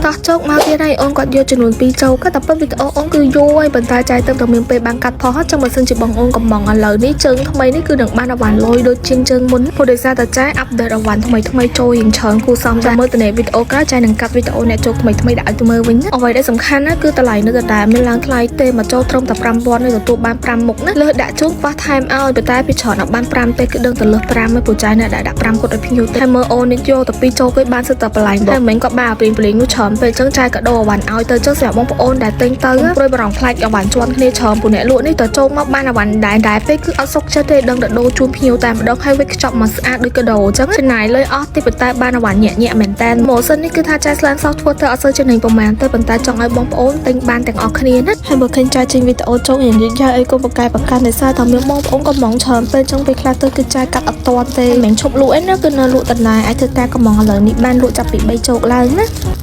តោះជោគមកទៀតហើយអូនគាត់យកចំនួន2ជោគតែពិតវីដេអូអូនគឺយូរហើយប៉ុន្តែចាយទៅតែមានពេលបានកាត់ផុសចឹងបើសិនជាបងអូនកំងឥឡូវនេះជើងថ្មីនេះគឺនឹងបានអវ៉ាន់លយដូចជាងជើងមុនព្រោះដោយសារតែចាយ update អវ៉ាន់ថ្មីថ្មីចូលរៀងច្រើនគួរសមតែមើលតនេវីដេអូក្រោយចាយនឹងកាត់វីដេអូអ្នកជោគថ្មីថ្មីដាក់ឲ្យទៅមើលវិញណាអ្វីដែលសំខាន់ណាគឺតម្លៃនៅដដែលមានឡើងថ្លៃទេមកចូលត្រឹមតែ5000នេះទទួលបាន5មុខណាលើសដាក់ជូនខ្វះថែមឲ្យប៉ុន្តែពីច្រើនអត់បាន5ទេគឺដឹងតែលើស5ហើយពូចាយអ្នកដែលដាក់5គាត់ឲ្យភ្ញៀវទេហើយមើលអូននេះយកទៅ2ចូលគេបានសិតតែបន្លែងហើយមិញគាត់បានអាព្រីងប្លីងនោះច្រើនពេកចឹងចាយកាដូអវ៉ាន់ឲ្យទៅចឹងសម្រាប់បងប្អូនដែលទិញទៅព្រួយបារម្ភខ្លាចអវ៉ាន់ជាន់គ្នាច្រើនពូអ្នកលក់នេះតចូលមកបានអវ៉ាន់ដែរដែរពេកគឺអត់សុខចិត្តទេដឹងតែដូរជូនភ្ញៀវតែម្ដងហើយវាខ្ចប់មកស្អាតដូចកាដូចឹងចំណាយលុយអស់ទីប៉ុន្តែបានអវ៉ាន់ញាក់ញាក់មែនតើម៉ូសិននេះគឺថាចាយស្លានសោះធ្វើទៅអត់សូវចំណេញប្រហែលទេប៉ុន្តែចង់ឲ្យបងប្អូនទិញបានទាំងអស់គ្នាណាហើយបើឃើញចាយចេញវីដេអូចូលយ៉ាងយឺតយ៉ាវអីក៏បកកែប្រកាន់ដោយសារតែមានបងប្អូនកំងច្រើនពេកចឹងពេលខ្លះទៅគឺចាយកាត់អត់តាន់ទេមិនមែនឈប់លក់ឯណាគឺនៅលក់តណែអាចធ្វើការកំងឥឡូវនេះបានលក់ចាប់ពី3ជោគឡើងណា។